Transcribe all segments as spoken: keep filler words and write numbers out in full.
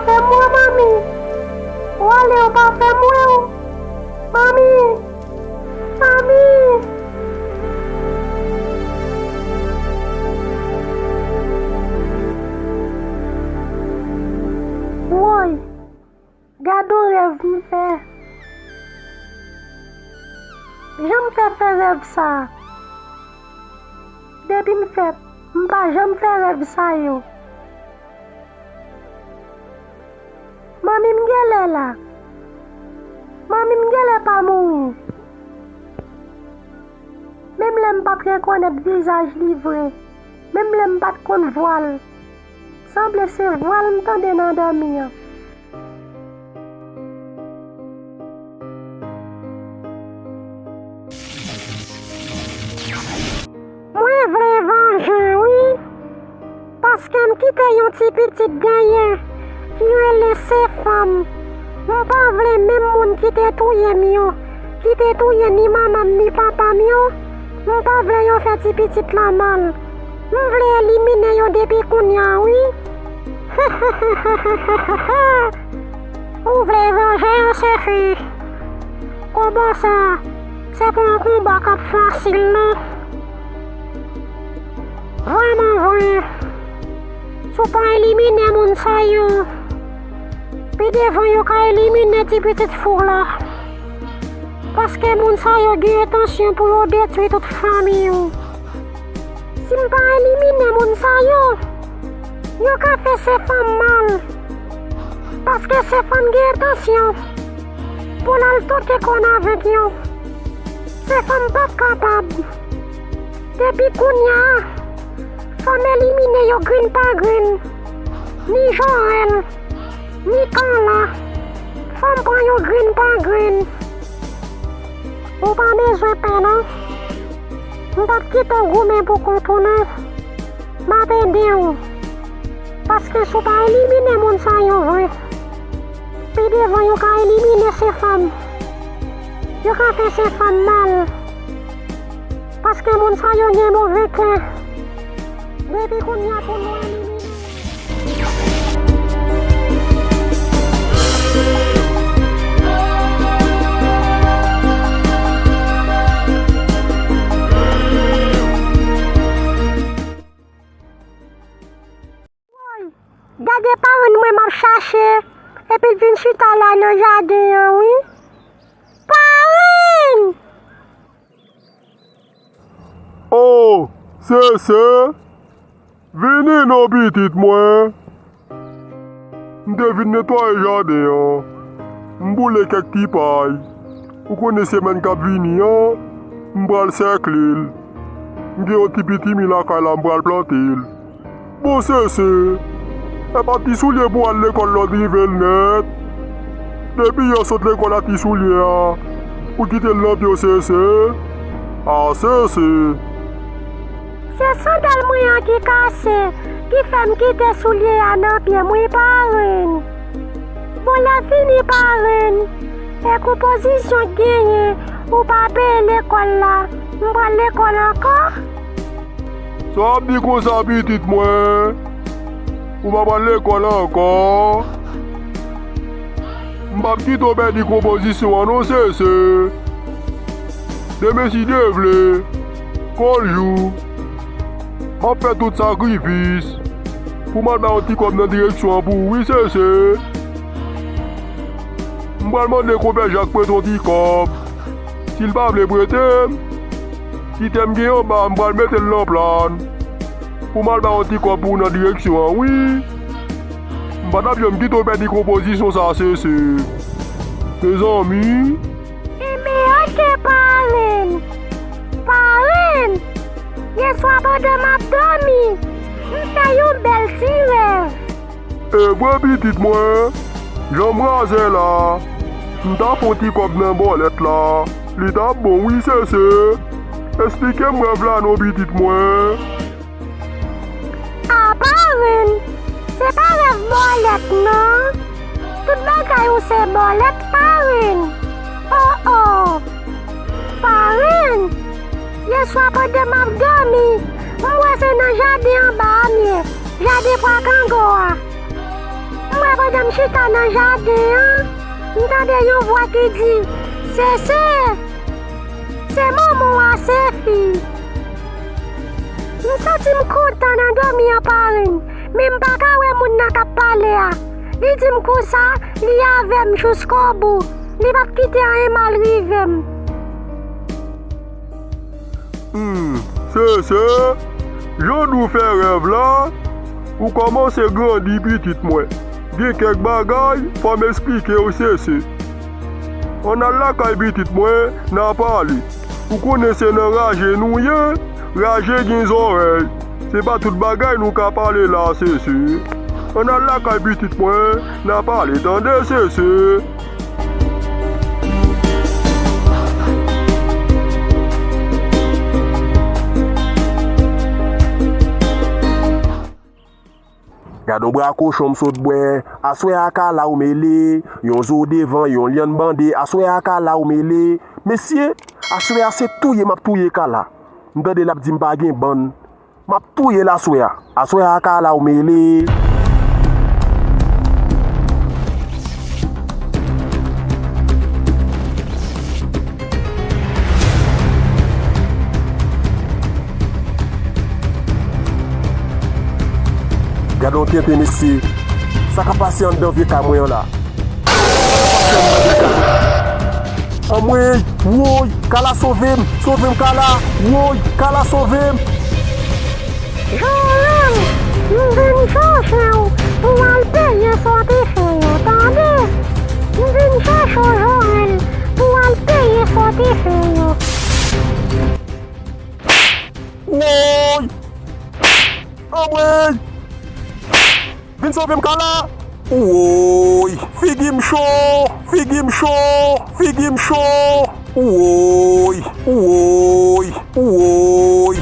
Fè m wè w, manmi. Ou ale, ou pa fè m wè w. Manmi! Manmi! Woy! Gad yon rèv m fè. Jan m fè fè rèv sa a. Depi m fèt, m pa janm fè rèv sa yo. Manmi m genlè la. Manmi m genlè pa mouri. Menm lè m pa t rekonèt vizaj li vre, menm lè m pa t konn vwa l, sanble se vwa l m tande nan dòmi an. Mwen vle vanje, wi. Paske m kite yon ti pitit dèyè ki rele Sefam. M pa vle menm moun ki te touye m yo, ki te touye ni manman m ni papa m yo, m pa vle yo fè ti pitit la mal. M vle elimine yo depi kounye a, wi. Ou vle vanje, Sefi? Konba sa, se pa yon konba k ap fasil, non. Vrèman vre, si w pa elimine moun sa yo, pi devan yo ka elimine ti pitit fi w la. Paske moun sa yo gen entansyon pou yo detwi tout fanmi w. Si m pa elimine moun sa yo, yo ka fè Sefam mal. Paske Sefam gen entansyon pou l al toke kòn avèk yo. Sefam p ap kapab. Depi kounye a, fò m elimine yo grenn pa grenn. Ni Jowèl, ni Kala, fò m pran yo grenn pa grenn. Ou pa bezwen pè non. M p ap kite w goumen pou kont ou non. M ap ede w. Paske si w pa elimine moun sa yo vre, pi devan yo ka elimine Sefam. Yo ka fè Sefam mal. Paske moun sa yo gen move kè. Depi kounye a pou nou elimine yo. Woy! Gade parenn mwen m ap chache, epi l vin chita la nan jaden an, wi. Parenn! O, Sese, vini non pitit mwen. M te vin netwaye jaden an. M boule kèk ti pay. Ou konnen semèn k ap vini an, m pral sèkle l. M gen yon ti pitimi lakay la, m pral plante l. Bon, Sese, epa ti soulye pou w al lekòl la w drive l nèt. Depi yè w sot lekòl a ti soulye a, ou kite l nan pye w, Sese. A, Sese. Se sandal mwen an ki kase, ki fè m kite soulye a nan pye m wi, parenn. Bon, lè fini, parenn, e konpozisyon k genyen, ou pa peye lekòl la, m pral lekòl ankò? Sa w ap di konsa, pitit mwen? Ou pa pral lekòl ankò? M p ap kite w pèdi konpozisyon an non, Sese. Demen, si Dye vle, kou l jou, m ap fè tout sakrifis pou m al bay yon ti kòb nan direksyon an pou ou, wi, Sese. M pral mande konpè Jak prete yon ti kòb. Si l pa vle prete m, kite m gen yon ba, m pral mete l nan plan pou m al bay yon ti kòb pou ou nan direksyon an, wi. M pa t ap janm kite w pèdi konpozisyon sa, Sese. Mezanmi. Enben, oke, parenn. Parenn, yèswa pandan m ap dòmi, m fè yon bèl ti rèv. E vre, pitit mwen, jan m razè la, m ta fè yon ti kòb nan bòlèt la. Li t ap bon wi, Sese. Esplike m rèv la non, pitit mwen. A, parenn, se pa rèv bòlèt non. Tout bagay ou se bòlèt, parenn. O, o. Parenn, yèswa pandan m ap dòmi, m wè se nan jaden anba a m ye, jaden pwa kango a. M wè Pandan m chita nan jaden an, m tande yon vwa ki di, "Sese, se manman w a Sefi." M santi m kontan nan dòmi an, parenn, men m pa ka wè moun nan k ap pale a. Li di m konsa, li avè m jiskobou. Li p ap kite anyen mal rive m. Hmm, Sese, jan w fè rèv la, ou kòmanse grandi, pitit mwen. Gen kèk bagay fò m esplike w, Sese. Ann al lakay pitit mwen, n a pale. Ou konnen se nan raje nou ye, raje gen zòrèy. Se pa tout bagay nou ka pale la, Sese. Ann al lakay pitit mwen, n a pale, tande, Sese. Gad on bra kochon m sot bwè. Aswè a Kala ou mele. Yon zo devan, yon lyann bande. Aswè a Kala ou mele. Mesye, aswè a se touye m ap touye Kala. M tande l ap di m pa gen bann. M ap touye l aswè a. Aswè a Kala ou mele. Gad on tenten, mesye. Sa k ap pase anndan vye kay mwen an la? Anmwey, woy, Kala sove m, sove m Kala, woy, Kala sove m. Jorèl, m vin chèche w pou w al peye sa w te fè yo, tande? M vin chèche w, Jorèl, pou w al peye sa w te fè yo. Woy! Anmwey! Vin sove m Kala! Woy! Figi m cho! Figi m cho! Figi m cho! Woy! Woy! Woy!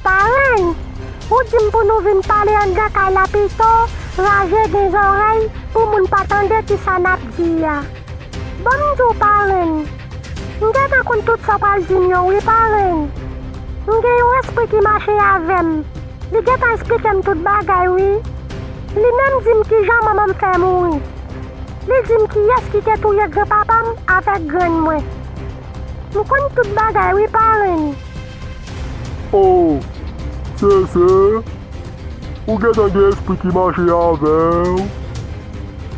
Parenn, ou di m pou nou vin pale anndan kay la pito, raje gen zòrèy pou moun pa tande kisa n ap di a. Ban m di w, parenn, m gentan konn tout sa w pral di m yo wi, parenn. M gen yon espri ki mache avè m. Li gentan esplike m tout bagay wi. Li menm di m kijan manman m fè mouri. Li di m kiyès ki te touye granpapa m avèk grann mwen. M konn tout bagay wi, parenn. O, Sese, ou gentan gen espri ki mache avè w.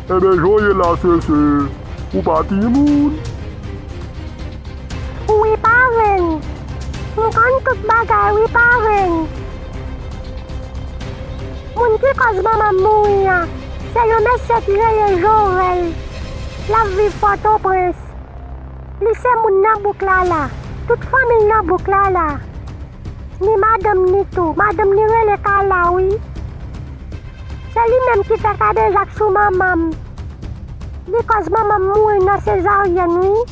Enben, jan w ye la, Sese, ou pa timoun. Wi, parenn. M konn tout bagay wi, parenn. Moun ki kòz manman m mouri an, se yon mesye ki rele Jorèl. L ap viv Pòtoprens. Li se moun nan bouk la la. Tout fanmi l nan bouk la la. Ni madanm ni tou. Madanm li rele Kala wi. Se li menm ki fè kadejak sou manman m. Li kòz manman m mouri nan sezaryèn wi.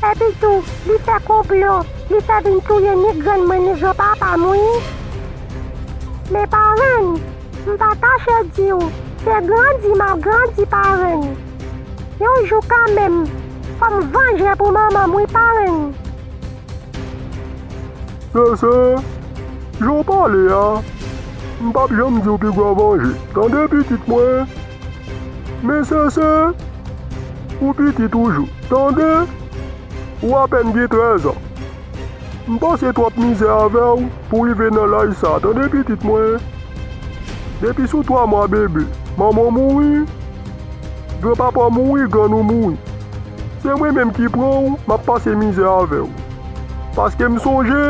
Epi tou, li fè konplo, li fè vin touye ni grann mwen ni granpapa m wi. Men parenn, m pa kache di w, se grandi m ap grandi parenn. Yon jou kanmenm, fò m vanje pou manman m wi parenn. Sese, jan w pale a, m p ap janm di w pi gwo vanje. Tande pitit mwen? Men Sese, ou piti toujou. Tande? Ou apèn gen trèz an. M pase twòp mizè avè w pou w rive nan laj sa a, tande pitit mwen? Depi sou twa mwa bebe, manman w mouri, granpapa w mouri, grann ou mouri. Se mwen menm ki pran w, m ap pase mizè avè w. Paske m sonje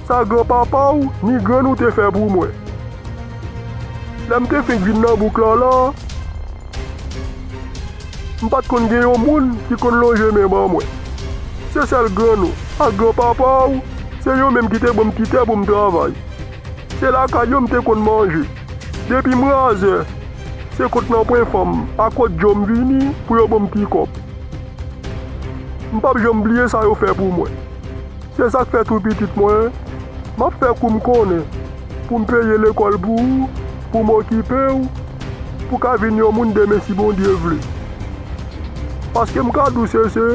sa granpapa w ni grann ou te fè pou mwen. Lè m te fenk vin nan bouk la la, m pa t konn gen yon moun ki konn lonje men ban mwen. Se sèl grann ou ak granpapa w, se yo menm ki te ban m ti tè pou m travay. Se lakay yo m te konn manje. Depi m razè, se kot Nanpwen Fanm ak kot Djo m vini pou yo ban m ti kòb. M p ap janm bliye sa yo fè pou mwen. Se sa k fè tou pitit mwen, M ap fè kou m konnen pou m peye lekòl pou ou, pou m okipe w, pou w ka vin yon moun demen si Bondye vle. Paske m ka di w, Sese,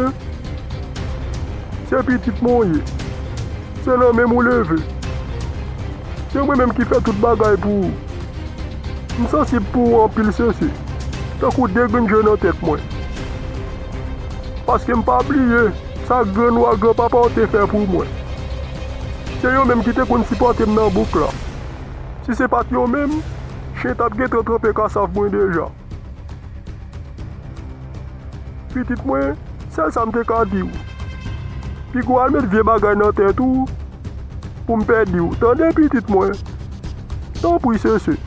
se pitit mwen w ye. Se nan men m ou leve. Se mwen menm ki fè tout bagay pou ou. M sansib pou ou anpil, Sese, tankou de grenn je nan tèt mwen. Paske m pa bliye sa grann wa granpapa w te fè pou mwen. Se yo menm ki te konn sipòte m nan bouk la. Si se pa t yo menm, chen t ap gentan tranpe kasav mwen deja. Pitit mwen, sèl sa m te ka di w. Piga w al met vye bagay nan tèt ou pou m pèdi w. Tande, pitit mwen? Tanpri, Sese.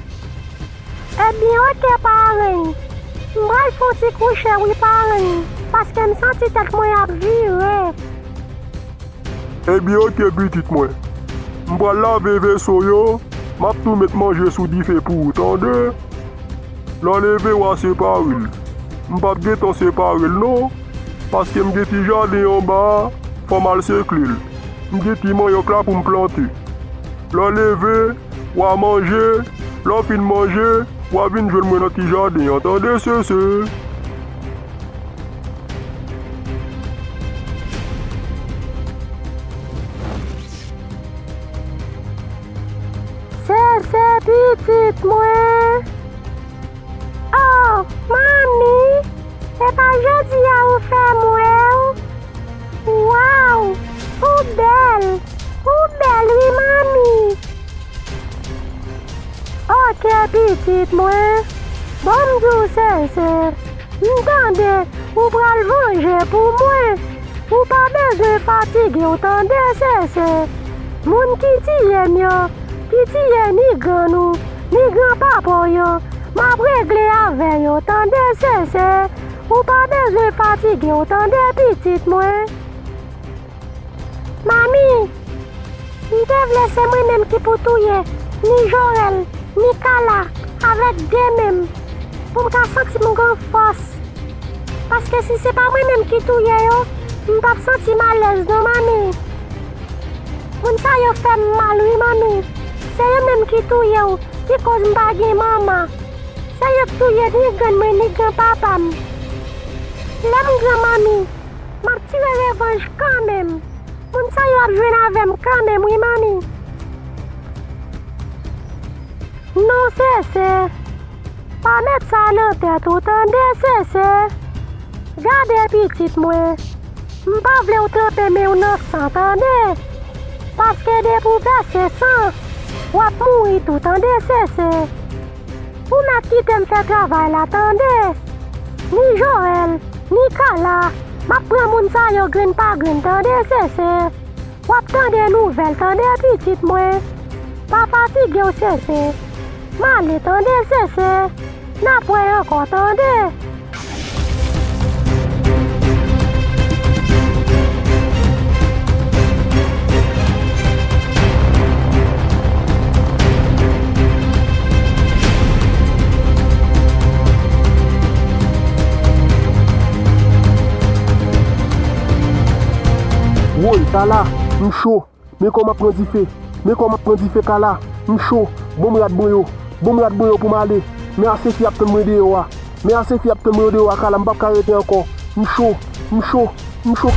Ebyen, oke, parenn. M pral fè yon ti kouche, wi, parenn, paske m santi tèt mwen ap vire. Ebyen, oke, pitit mwen. M pral lave veso yo, m ap tou met manje sou dife pou ou, tande? Lè w leve, w a separe l. M p ap gentan separe l, non, paske m gen ti jaden anba a, fò m al sekle l. M gen ti manyòk la pou m plante. Lè w leve, w a manje, lè w fin manje, w a vin jwenn mwen nan ti jaden an, tande, Sese? Sese, pitit mwen. Oh, manmi, se pa jodi a ou fè m wè w? Waw, ou bèl, ou bèl wi, manmi. Oke, pitit mwen. Bon, m di w, Sese, m tande ou pral vanje pou mwen. Ou pa bezwen fatige w, tande, Sese. Moun ki tiye m yo, ki tiye ni grann ou, ni granpapa w yo, m ap regle avè yo, tande, Sese. Ou pa bezwen fatige w, tande, pitit mwen. Manmi, m te vle se mwen menm ki pou touye ni Jorèl, ni Kala, avèk de men m, pou m ka santi m gen fòs. Paske si se pa mwen menm ki touye yo, m p ap santi m alèz non, manmi. Moun sa yo fè m mal wi, manmi. Se yo menm ki touye w, ki koz m pa gen manman. Se yo k touye ni grann mwen, ni granpapa m. Lè m gran, manmi, m ap tire revanj kanmenm. Moun sa yo ap jwenn avè m kanmenm wi, manmi. Non, Sese. Pa met sa nan tèt ou, tande, Sese. Gade, pitit mwen. M pa vle w tranpe men w nan san, tande. Paske depi w vèse san, w ap mouri tou, tande, Sese. Ou mèt kite m fè travay la, tande. Ni Joèl, ni Kala, m ap pran moun sa yo grenn pa grenn, tande, Sese. W ap tande nouvèl, tande, pitit mwen. Pa fatige w, Sese. M ale, tande, Sese. N ap wè ankò, tande. Woy, Kala, m cho. Men kòman m ap pran dife. Men kòman m ap pran dife, Kala. M cho. Bon, m rad mwen yo. Bon, m rad mwen yo pou m ale. Men ase fi ap tann mwen deyò a. Men ase fi ap tann mwen yo deyò a, Kala. M p ap ka rete ankò. M cho. M cho. M cho.